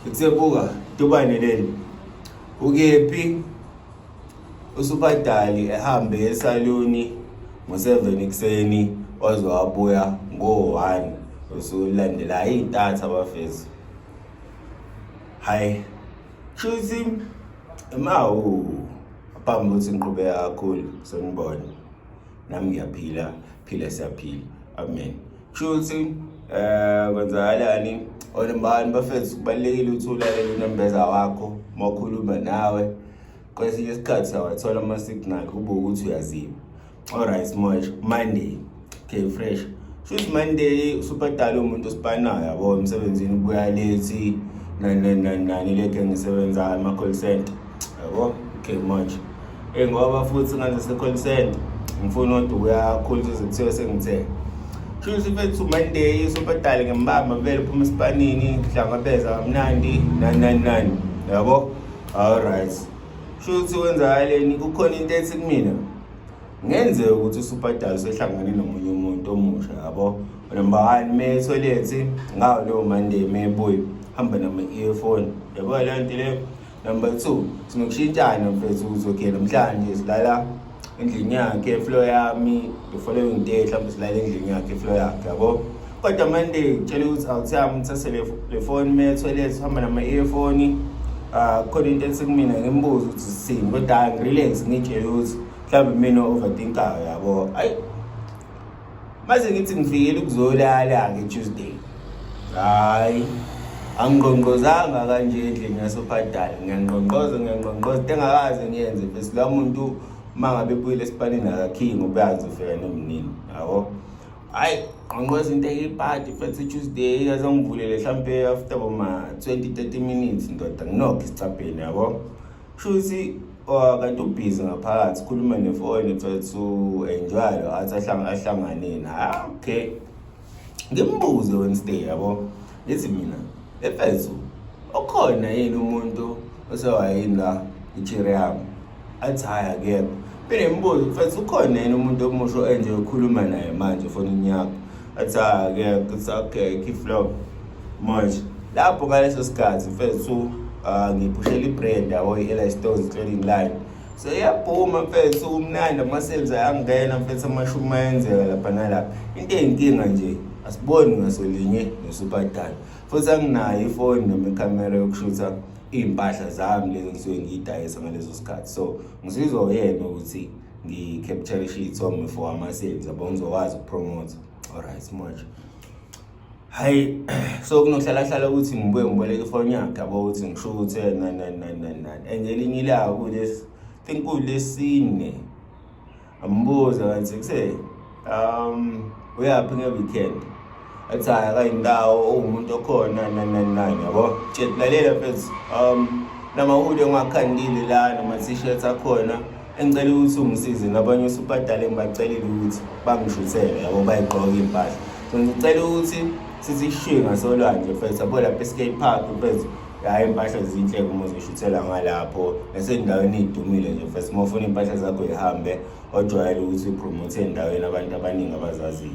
Ngithe buka tubane leli. Ukephi usubadali ehambe esaluni ngo-7 ekuseni waze wabuya ngo-1 usulandela iy'ntatha bafethu. Hayi shuthi mawu phambi ukuthi ngiqhubeka kakhulu senibona nami ngiyaphila phila siyaphila amen. Kushuthi kwenzakalani onembani bafethu kubalulekile ukuthi ulalele unembeza wakho uma ukhuluma nawe kwesinye isikhathi sawathola ama-signal kube ukuthi uyaziba. Alright manje Monday okay fresh shuthi Monday usubhadala umuntu osipanayo yabo emsebenzini ubuya late nani nani nani nani le gang isebenzayo ama-call center yabo okay manje ngoba futhi ngaze se-call center ngifuna kodwa ukuya kakhulu kuze kuthiwe sengithe shuthi mfethu Monday usubhadale ngembamba vele uphuma esipanini hlangabeza kamnandi nani nani nani yabo alright shuthi kwenzakaleni kukhona into ethi kumina ngenzeka ukuthi usubhadale usehlangane nomunye umuntu omusha yabo number one me ethoyilethi ngawo leyo Monday mebuye hamba nama-earphone yabo leyo nto leyo. Number 2 sinokushintshana mfethu ukuthi okay namhlanje silala endlini yakhe floor yami the following day mhlawumbe silala endlini yakhe floor yakhe yabo kodwa Monday tshela ukuthi awuthami uthathe le phone me toilet uhamba nama-earphone ah khona into ethi kumina ngimbuze ukuthi sithini kodwa hayi ngirelax ngitshele ukuthi mhlawumbe mina overthinkayo yabo ayi mase ngithi ngifikele ukuzolala-ke Tuesday hayi angingqongqozanga kanje endlini yasophadala ngiyangqongqoza ngiyangqongqoza into engakaze ngiyenze bese la muntu uma ngabe ebuyile esipanini akakhiyi ngoba uyazi ufika nomnini yabo hayi ngqongqoza into eyipati mfethu Tuesday azongivulele mhlampe after boma 20 30 minutes ndoda nginokho isicabheni yabo Shuthi oh, kanti ubhizi ngaphakathi khuluma nefoni mfethu enjoy athi ahlangane na ah, okay ngimbuze Wednesday yabo ngithi mina efethu ukhona yini umuntu osewayini la ichiri yami athi hhayi akekho phinde ngimbuze mfethu ukhona yini umuntu omusho enje okhuluma naye manje efonini yakho athi hhayi akekho it's okay keep flow manje lapho ngaleso sikhathi mfethu ngiphushela i-brand yabo i-Eli Stones clothing line so iyabhuma mfethu kumnandi ama-sales ayangena mfethu amashumi ayenzeka lapha nalapha into eyinkinga nje asiboni ngasolinye nosubhadala futhi anginayo ifoni noma ikhamera yokushutha iy'mpahla zami lezi ngisuke ngiyidayisa ngaleso sikhathi so ngisizwa uyena ukuthi ngi-capture iy'thombe for ama-sales yabo ngizokwazi ukupromotha alright manje hayi so kunohlala hlala ukuthi ngibuye ngiboleke ifoni yakhe yabo ukuthi ngishuthe nani nani nani nani nani and elinye ilanga kulesi think kulesine ambuza ngathi kuse uyaphi nge-weekend athi hhayi akayindawo uwumuntu okhona nani nani nani yabo lalela mfethu namahudi engiwakhandile la nama-t-shirt akhona engicela ukuthi ungisize nabanye usubhadale ngibacelile ukuthi bangishuthele yabo bayigqoke iy'mpahla so ngicela ukuthi sithi shishiye ngasolwandle mfethu yabo lapha e-skate park mfethu hhayi iy'mpahla zinhle uma uzishuthela ngalapho nasendaweni ey'dumile nje mfethu uma ufuna iy'mpahla zakho yihambe ojwayele ukuthi upromothe endaweni abantu abaningi abazaziyo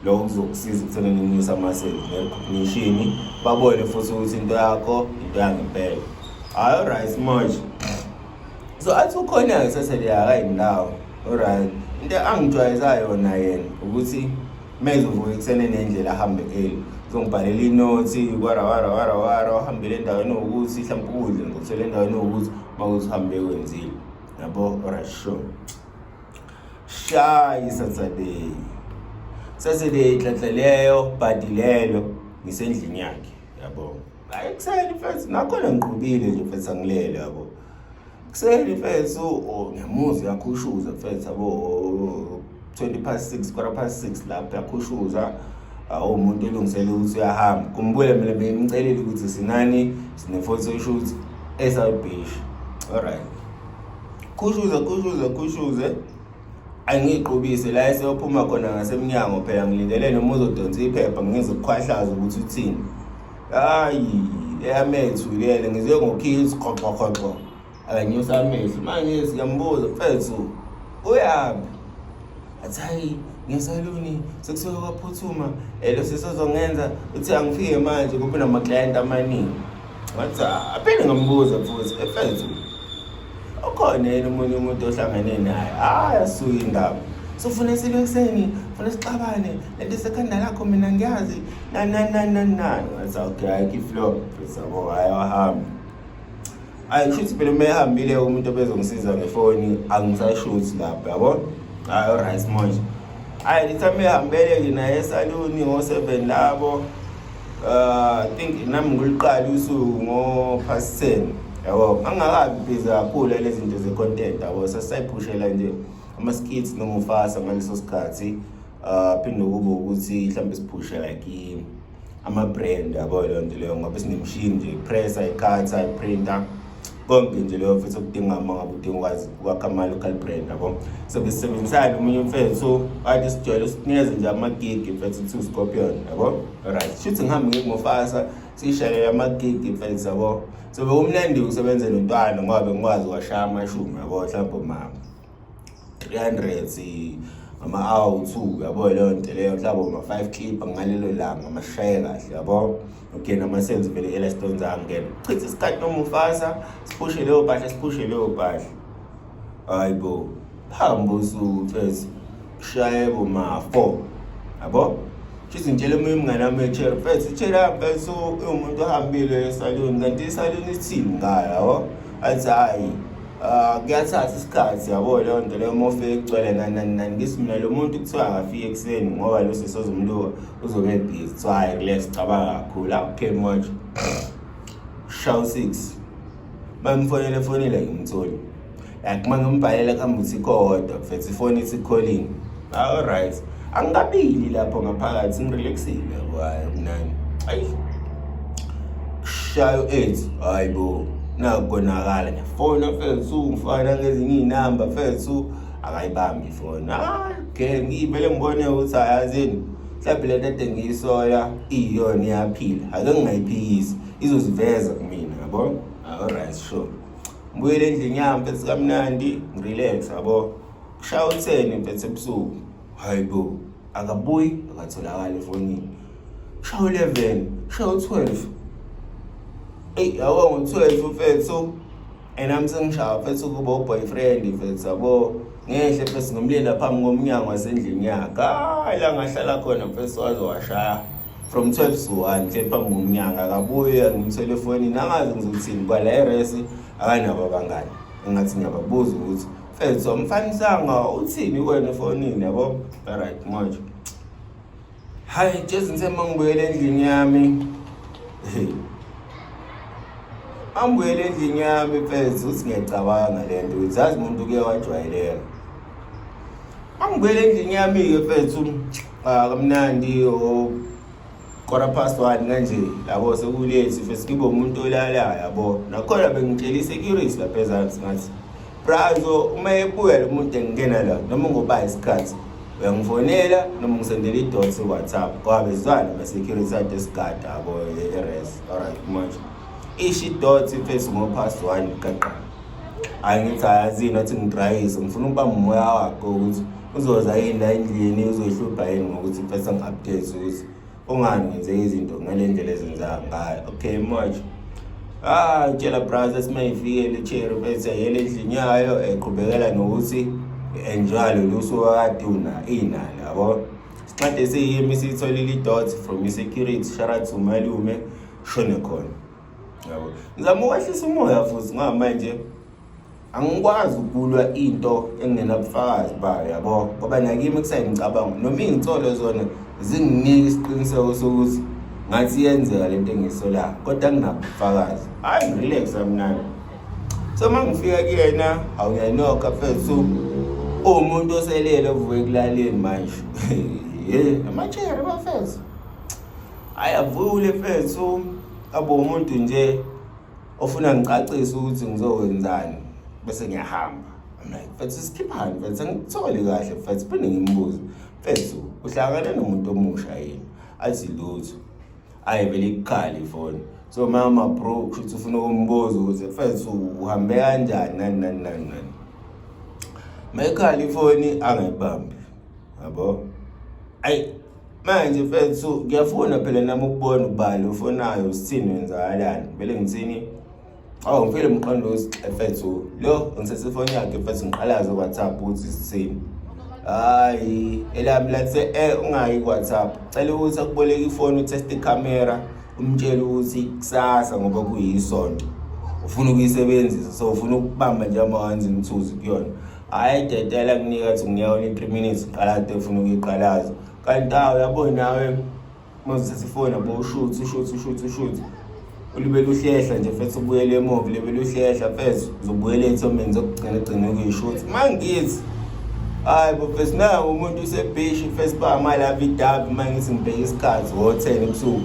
lokho kuzokusiza ekuthenini unyuse ama-sales ne-recognition babone futhi ukuthi into yakho into yangempela hhayi alright manje so athi ukhona-ke sesele akayindawo alright into angijwayeza yona yena ukuthi mezovuka ekuseni nendlela ahambe early uzongibhalela inothi wara wara wara wara uhambele endaweni ewukuthi mhlawumpe ukudla ngizokuthola endaweni ewukuthi uma kuthi uhambe kwenzile yabo alright sure shayi Saturday Saturday nhlanhla leyo bhadi lelo ngisendlini yakhe yabo hayi kuseni mfethu nakhona ngiqhubile nje mfethu angilele yabo kuseni mfethu oh, ngiyamuzwa uyakhushuza mfethu yabo 20 past 6 quarter past 6 lapho uyakhushuza awumuntu olungisele ukuthi uyahamba kumbule mina bengimcelile ukuthi sinani sine-photo shoot e-South Beach alright khushuze khushuze khushuze angiqubise la eseyophuma khona ngasemnyango phela ngilindele noma uzodonsa iphepha ngizokukhwahlaza ukuthi uthini hayi eyamethulele ngizwe ngokhiya isiqhoqho khoqho akanyusa amehlo manje siyambuza mfethu uyaphi athi hayi ngesaluni sekusuke kwaphuthuma lo sisozongenza uthi angifike manje ngoba unamaklayenti amaningi. Ngathi aphinde ngambuza futhi efethu ukhona yini omunye umuntu ohlangene naye? Hayi, asuke indaba. Sofuna silwe ekuseni, funa sixabane, lento isekhanda lakho mina ngiyazi. Nani nani nani nani nani. Ngathi okay, ayikho iflop, yabo, hhayi wahamba. Hayi, kushuthi phela uma ehambile umuntu obezongisiza ngefoni angisashuthi lapho, yabo. Hayi, alright manje. Hayi, lithi uma ehambele-ke naye esaluni ngo-7 labo. I think nami ngiliqala usuku ngo-past 10, yabo. Angakabi busy kakhulu lezi zinto ze-content, yabo. Sasayiphushela nje ama-skits noMufasa ngaleso sikhathi. Phinde kube ukuthi mhlawumbe siphushe like ama-brand, yabo, leyo nto leyo, ngoba sinemishini nje, ipressa, icutha, iprinter, konke nje leyo futhi okudinga uma ngabe udinga ukwazi ukwakha ama-local brand, yabo. So besisebenzisana omunye umfethu kade sijwayele usinikeze nje amagigi mfethu, kuthiwa uScorpion, yabo. Alright, shuthi ngihambe ngiye kuMufasa siyishayele amagigi mfethu, yabo. So bekumnandi ukusebenza nontwana ngoba bengikwazi ukwashaya amashumi, yabo, mhlawumbe ma 300 ama-hour 2, yabo, leyo nto leyo, mhlawumbe ma-5 clip ngalelo langa amashaye kahle, yabo. Okay, nama-sales vele e-Elaston angena, chitha isikhathi noMufasa, siphushe leyo mpahla, siphushe leyo mpahla. Hayi bo, phambi usuku mfethu kushaye boma-4, yabo. Shuthi ngitshela omunye umngane wami echere mfethu, ichere yami mfethu iwumuntu ohambile esaluni, kanti isaluni ithini ngayo, yabo. Athi hhayi, kuyathatha isikhathi, yabo, leyo nto leyo, uma ufike kugcwele nani nani nani. Ngithi mina lo muntu kuthiwa akafike ekuseni ngoba lo sesozomluka uzobe ebhizi. Kuthiwa hhayi, relax, cabanga kakhulu. Okay, manje shawu 6 bamfonela efonile, ngimtholi like uma ngimbhalela kuhamba uthi kodwa mfethu ifoni ithi calling. Alright, angikabili lapho ngaphakathi, ngirelaxile, yabo, hayi mnani. Ayi, shayo 8, hayi bo, nakonakala ngiyafona mfethu, ngifana ngezinye iy'namba mfethu, akayibambi ifoni. Hayi, okay, ngivele ngibone ukuthi ayazini mhlawumbe le nto ade ngiyisola iyona iyaphila, ake ngingayiphikisi, izoziveza kumina, yabo. Alright, sure, ngibuyele endlini yami mfethu kamnandi, ngirelax, yabo. Kushaya u-10 mfethu ebusuku, hayi bo, akabuyi, akatholakali efonini. Kushaya u-11, kushaya u-12, eyi, yabo, ngo-12 mfethu and nami sengishaya mfethu kuba u-boyfriend mfethu, yabo. Ngehle mfethu ngimlinda phambi komnyango wasendlini yakhe, hayi la ngahlala khona mfethu, waze washaya from 12 to 1 hleli phambi komnyango, akabuye, ngimthole efonini, angazi ngizothini. Kwala eresi akanabo abangani, engathi ngiyababuza ukuthi mfethu amfanisanga uthini kuwena efonini, yabo. Alright, manje hayi, jezi ngithe uma ngibuyele endlini yami, hey, angibuyele endlini yami mfethu, uthi ngiyacabanga le nto ukuthi yazi umuntu kuye wajwayeleka. Angibuyele endlini yami-ke mfethu kamnandi o 1:15 kanje, yabo, sekulate mfethu, ngibe umuntu olalayo, yabo. Nakhona bengitshela i-security lapha ezansi, ngathi brazo, uma ebuya lo muntu engingena la noma ngoba isikhathi uyangifonela noma ngisendela i-dot WhatsApp, ngoba bezwana ama-security ade sigada, yabo, e-res. Alright, manje isho i-dot mfethu ngo-past 1 gaqa. Hhayi, ngithi ayazini, athi ngidrayise, ngifuna ukubamba umoya wakhe ukuthi uzoza yini la endlini, uzoyihlupha yini ngokuthi mfethu angi-update ukuthi ungani ngenze izinto ngale ndlela ezenzeka ngayo. Okay, manje ah, tshela brother simayifikele cherry mfethu, ayele endlini yayo, eqhubekela nokuthi enjoy lolu suku akade una inalo, yabo. Siqede seyimi siyitholile i-dot from i-security, shout out to malume shone khona, yabo. Ngizama ukwehlisa umoya futhi ngoba manje angikwazi ukulwa into engingenabufakazi bayo, yabo, ngoba nakimi kusayimicabango noma iy'nsolo zona zinginika isiqiniseko sokuthi ngathi iyenzeka lento engiyisolayo, kodwa nginabufakazi. Hhayi, ngirelax kamnandi. So uma ngifika kuyena, awuyanokha mfethu, uwumuntu oselele ovuke ekulaleni manje, ye amachere bafethu. Hhayi, avule mfethu, abe umuntu nje ofuna ngicacise ukuthi ngizokwenzani bese ngiyahamba. I'm like, mfethu sikhiphani mfethu, angikutholi kahle mfethu. Phinde ngimbuze, mfethu uhlangane nomuntu omusha yini? Athi lutho. Ayi, vele ikukhala ifoni. So mama bro, kushuthi ufuna ukumbuza ukuthi mfethu uhambe kanjani, nani nani nani nani. Mayikhala ifoni angayibambi, yabo. Ayi, Manje mfethu ngiyafuna phela nami ukubona ubani ufonayo usithini wenzakalani. Vele ngithini? Awu ngifile umqondo mfethu lo ngithethe ifoni yakhe mfethu ngiqalaze ku-WhatsApp ukuthi sithini. Hayi elami lathi ungayi ku-WhatsApp. Cela ukuthi akuboleke ifoni utheste ikhamera umtshele ukuthi kusasa ngoba kuyisonto ufuna ukuyisebenzisa so ufuna ukubamba nje ama-ones and twos kuyona. Hhayi dedela kunika athi nginika wona i-3 minutes qala kade ufuna ukuyiqalaza. Kanti awu yabo nawe uma uzothatha ifoni yabo ushuthe ushuthe ushuthe ushuthe ulibele uhlehla nje mfethu ubuyele emuva ulibele uhlehla mfethu uzobuyela ey'thombeni zokugcina gcina ukuyishutha. Uma ngithi hhayi bo mfethu naku umuntu usebhishi mfethu bangama-lovey-dovey uma ngithi ngibheke isikhathi ngo-10 ebusuku.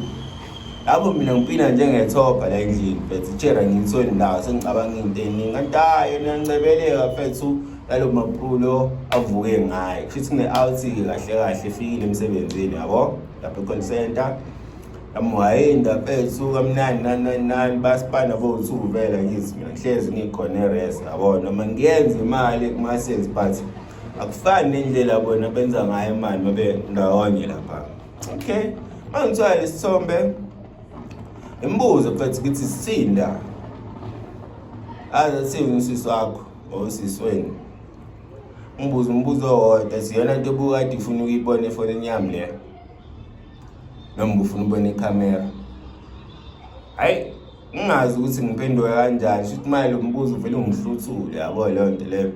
Lapho mina ngipina njengethobha la endlini mfethu itshera ngiyitholi ndawo sengicabanga into eningi kanti hhayi yena uyancebeleka mfethu lalo maprulo avuke ngaye kusho ukuthi kune-out-ke kahle kahle ifikile emsebenzini yabo lapha e-call center amuhayinda mfethu kamnandi nani nani nani basipana bo-two vele ngithi mina ngihlezi ngikhona e-res yabo noma ngiyenza imali kuma-sales but akufani nendlela bona benza ngayo imali babe ndawonye lapha. Okay, mangithola lesithombe imibuzo mfethu ngithi sinda aze sini usisi wakho or usisi wenu ngibuza umbuzo owodwa siyona into obukade ufuna ukuyibona efonini yami le noma ufuna ukubona ikhamera. Hayi ngingazi ukuthi ngiphendule kanjani shuthi manje lo mbuzo uvele ungihluthule yabo leyo nto leyo.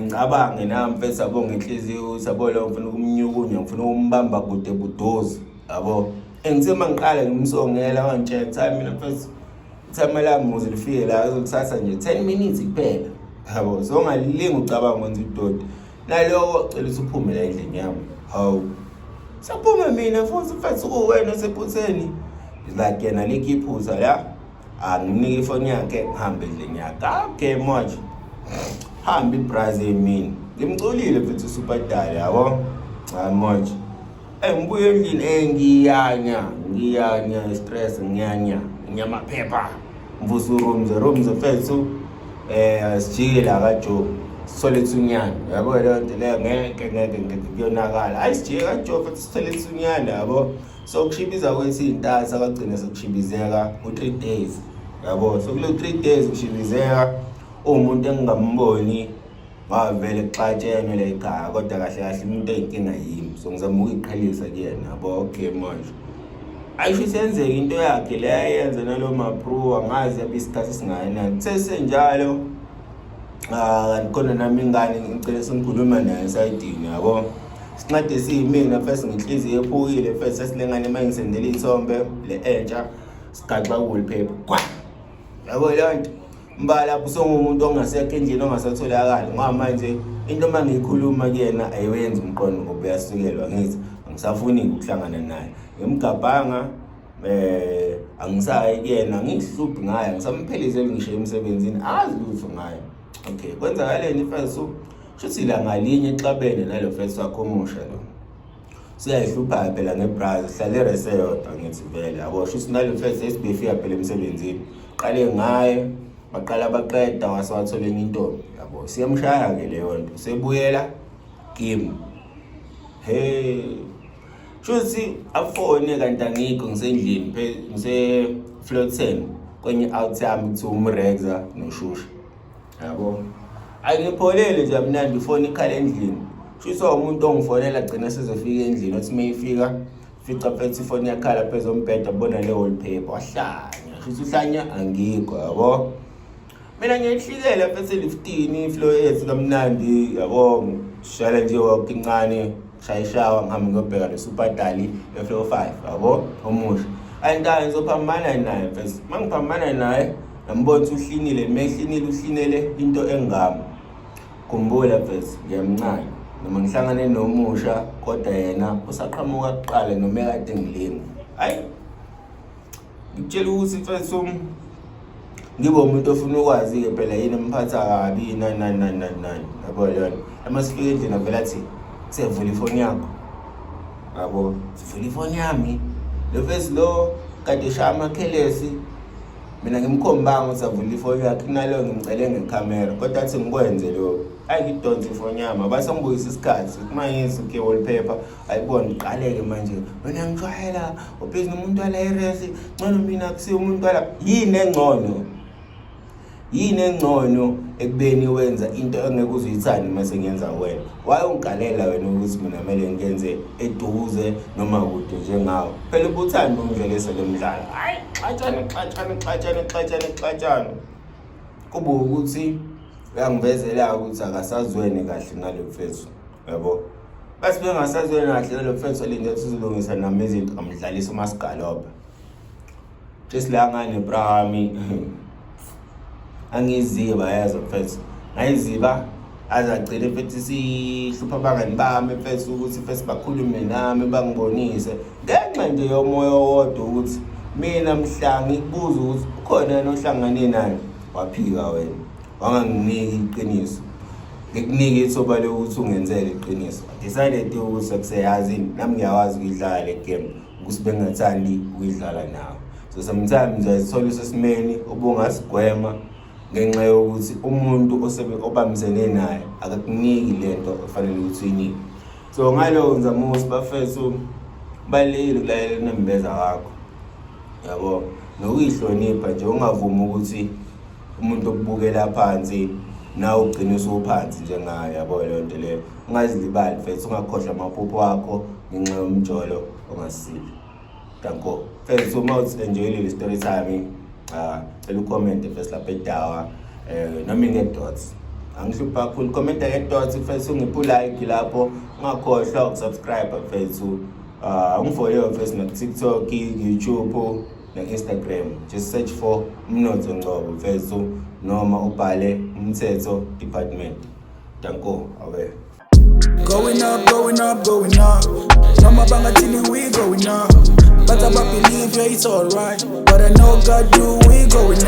Ngicabange nami mfethu yabo ngenhliziyo ukuthi yabo lo ngifuna ukumnyukunya ngifuna ukumbamba kude budozi yabo. Engithe uma ngiqala ngimsongela wangitshela ukuthi hayi mina mfethu ithama lami ukuze lifike la izokuthatha nje 10 minutes kuphela yabo. So ungalingi ucabanga wenza udoti naloko cela ukuthi uphume la endlini yami. Hawu saphuma mina futhi mfethu kuwena osephutheni. Like yena alikho iphutha la. Angimnike ifoni yakhe ngihambe endlini yakhe. Okay manje hambe ibrazil emini ngimculile mfethu super dali yabo. Hayi manje ngibuye endlini ngiyanya ngiyanya stress ngiyanya ngiyamaphepha mvusa urumze rumze mfethu sijike la kaJoe sithole ithunyana yabo leyo nto leyo ngeke ngeke ngeke kuyonakala. Hayi sijike kaJoe mfethu sithole ithunyana yabo. So kushibiza kwethi iy'ntatha kwagcina sekushibizeka u-3 days yabo. So kulo 3 days kushibizeka uwumuntu engingamboni ngavele kuxatshenwe la ekhaya kodwa kahle kahle umuntu eyinkinga yimi so ngizama ukuyiqhelisa kuyena yabo. Okay manje ayisho isenzeka into yakhe le ayenze nalo mapru angazi yabe isikhathi esingakanani kuthe senjalo kanti khona nami ingane ngicela sengikhuluma naye esayidini yabo. Sincede siyimina first ngenhliziyo ephukile first sesilengane uma ngisendela iy'thombe le entsha sigaxa wallpaper kwa yabo leyo nto mba lapho usongumuntu ongasekho endlini ongasatholakali ngoba manje into uma ngiyikhuluma kuyena ayiwenzi umqondo ngoba uyasukelwa ngithi angisafuni ukuhlangana naye ngimgabhanga angisayi kuyena ngihluphi ngaye angisamphelezeli ngisho emsebenzini azi lutho ngayo. Okay kwenzakaleni mfethu shuthi la ngalinye exabene nalo mfethu wakho omusha lo siyayihlupha phela ngebrazi sihlale erese yodwa ngithi vele yabo shuthi nalo mfethu esibefika phela emsebenzini qale ngaye baqala baqeda wase wathola enye intombi yabo siyamshaya-ke leyo nto sebuyela kimi. He shuthi afone kanti angikho ngisendlini ngise-floor 10 kwenye out yami kuthiwa umrexa noshusha yabo. Ayingipholele nje mnandi ifoni ikhala endlini shuthi umuntu ongifonela gcina sezofika endlini othi uma ifika fica phethe ifoni yakhala phezu kombhede bona le wallpaper wahlanya shuthi uhlanya angikho yabo. Mina ngiyehlikela phethe eliftini iflow yethu kamnandi yabo shayela nje walk incane shaya ishawa ngihambe ngiyobheka le super dali e-floor 5 yabo omusha. Anti ngizophambana naye mfethu uma ngiphambana naye ngambona ukuthi uhlinile mehlinile uhlinele into engami. Khumbula mfethu ngiyamncane noma ngihlangane nomusha kodwa yena usaqhamuka kuqala noma ekade ngilinga. Hayi ngikutshela ukuthi mfethu ngibe umuntu ofuna ukwazi-ke phela yini emphatha kabi nani nani nani nani nani yabo leyo nto. Uma sifika endlini avele athi sevula ifoni yakho yabo, sivula ifoni yami lo mfethu lo kade eshaya amakhelesi Mina ngimkhombanga ukuthi avule ifoni yakhe, kunaleyo ngimcele ngekhamera, kodwa athi ngikwenze lokho. Ayi, ngidonse ifoni yami, abase ngibuyisa isikhathi kumangithi okay, wallpaper ayibona. Iqaleke manje, wena ngijwayela ubhizi nomuntu wala iresi, ngcono mina akusiyo umuntu wala. Yini engcono? Yini engcono ekubeni wenza into engeke uzuyithande uma sengiyenza wena? Waye ungigalela wena ukuthi mina kumele ngiyenze eduze noma kude njengawe. Phela ubuthanda ungidlalisa lo mdlalo. Hayi, xatshane, xatshane, xatshane, xatshane, xatshane. Kube ukuthi uyangivezela ukuthi akasazwene kahle nalo mfethu, yabo. Bese bengasazwene kahle nalo mfethu, alinde ukuthi uzolungisa nami izinto, amdlalisa uMasigalobha. Just la ngane brami angiziba, yazo mfethu, ngayiziba aze agcine mfethu sihlupha abangani bami mfethu ukuthi mfethu bakhulume nami, bangibonise, ngenxa nje yomoya owodwa ukuthi mina mhla ngikubuza ukuthi ukhona yena ohlangane naye, waphika wena, wanganginiki iqiniso. Ngikunika ithuba lokuthi ungenzele iqiniso, decided ukuthi akuseyazi nami ngiyakwazi ukuyidlala le game, ukuthi bengingathandi ukuyidlala nawe. So sometimes uyazithola usesimeni obungasigwema ngenxa yokuthi umuntu osebe obambisene naye akakuniki lento ofanele ukuthi uyinike. So ngalowo ngizama ukuthi, bafethu, kubalulekile ukulalela unembeza wakho, yabo, nokuyihlonipha nje. Ungavumi ukuthi umuntu okubukela phansi nawe ugcine usuphansi njengayo, yabo, leyo nto leyo. Ungazilibali mfethu, ungakhohlwa amaphupho akho ngenxa yomjolo ongasile. Danko mfethu, uma uthi enjoyile le story time, cha, cela ucommente first lapha edawa, noma nge-dots, angihluphi kakhulu. Commenta nge-dots mfethu, ungiphe ulike lapho, ungakhohlwa ukusubscribe mfethu. Ungifollow mfethu na-TikTok, YouTube na-Instagram. Just search for Umnotho Ngcobo mfethu, noma ubhale Umthetho Department. Danko, awe. Going up, going up, going up. Noma bangathini, we going up. But I believe, yeah, it's alright. But I know God do, we going